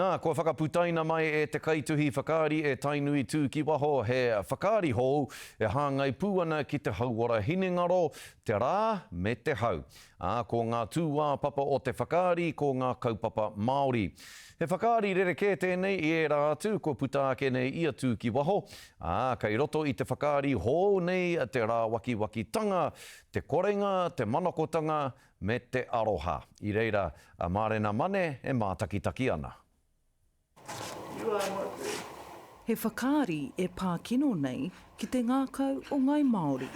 Nā, kua whakaputaina mai e te kaituhi whakaari e Tainui Tū Ki Waho he whakaari hou e hāngai pū ana ki te hauora hinengaro, te rā me te hau. Ā, ko ngā tūāpapa o te whakaari ko ngā kaupapa Māori. He whakaari rerekē tēnei i ērā atu kua puta ake nei i a Tū Ki Waho, ā, kei roto i te whakaari hou nei te rāwakiwakitanga, te korenga, te manakotanga, me te aroha. I reira a Mārena Mane e mātakitaki ana. He whakaari e pā kino nei ki te ngākau o Ngāi Māori.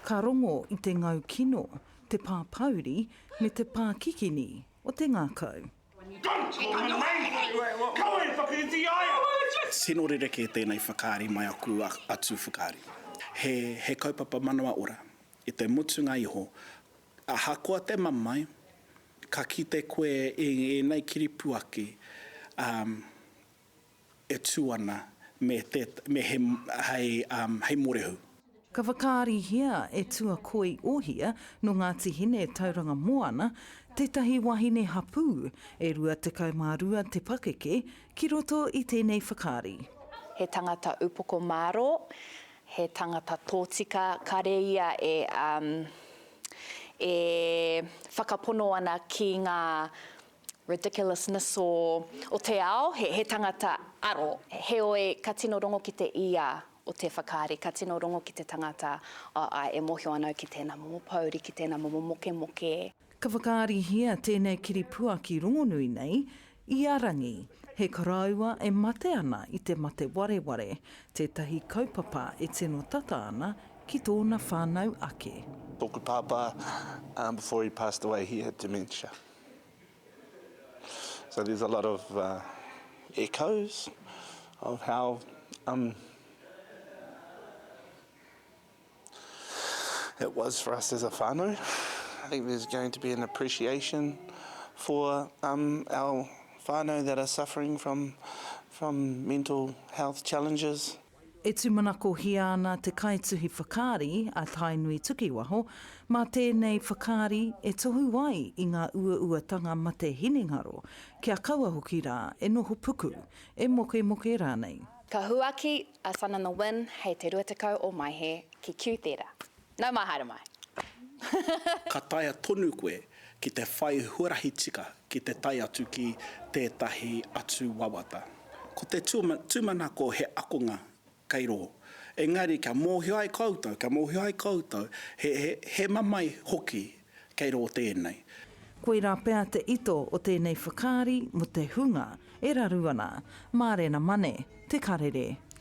Ka rongo i te ngau kino, te pāpāuri me te pākikini o te ngākau. Tino rerekē tēnei whakaari mai aku atu whakaari. He, he kaupapa manawa ora. I te mutunga iho, ahakoa te mamae, ka kite koe i ēnei kiripuaki, um, e tū ana me te, me he, hei, um, hei morehu. Ka whakaarihia e Tuakoi Ohia nō Ngāti Hine Tauranga Moana tētahi wahine hapū e 22 te pakeke ki roto i tēnei whakaari. He tangata upoko mārō, he tangata tōtika, kare ia e, um, e whakapono ana ki ngā ridiculousness o, o te ao, he, he tangata aro. Heoi, ka tino rongo ki te ia o te whakaari, ka tino rongo ki te tangata, oh, āe, e mōhio ana au ki tēnā momo pōuri, ki tēnā momo mokemoke. Ka whakaarihia tēnei kiripuaki rongonui nei i a Rangi, he koroua e mate ana i te mate wareware, tētahi kaupapa e tino tata ana ki tōna whānau ake. Tōku pāpā, before he passed away he had dementia. So there's a lot of echoes of how um, it was for us as a whānau. I think there's going to be an appreciation for um, our whānau that are suffering from, from mental health challenges. E tūmanakohia ana te kaituhi whakaari a Tainui Tukiwaho, mā tēnei whakaari e tohu ai i ngā uauatanga mate hinengaro, kia kaua hoki rā e noho puku, e mokemoke rānei. Ka huaki a Sun in the Wind hei te 20 o Maehe ki Q Theatre. Nau mai haere mai! Ka taea tonu koe ki te whai huarahi tika ki te tae atu ki tētahi atu wawata. Ko te tūmanako he akonga kei rō. Engari kia mōhio ai koutou, kia mōhio ai koutou, he, he mamae hoki kei rō tēnei. Koirā pea te ito o tēnei whakaari mō te hunga e raru ana. Mārena Mane, Te Karere.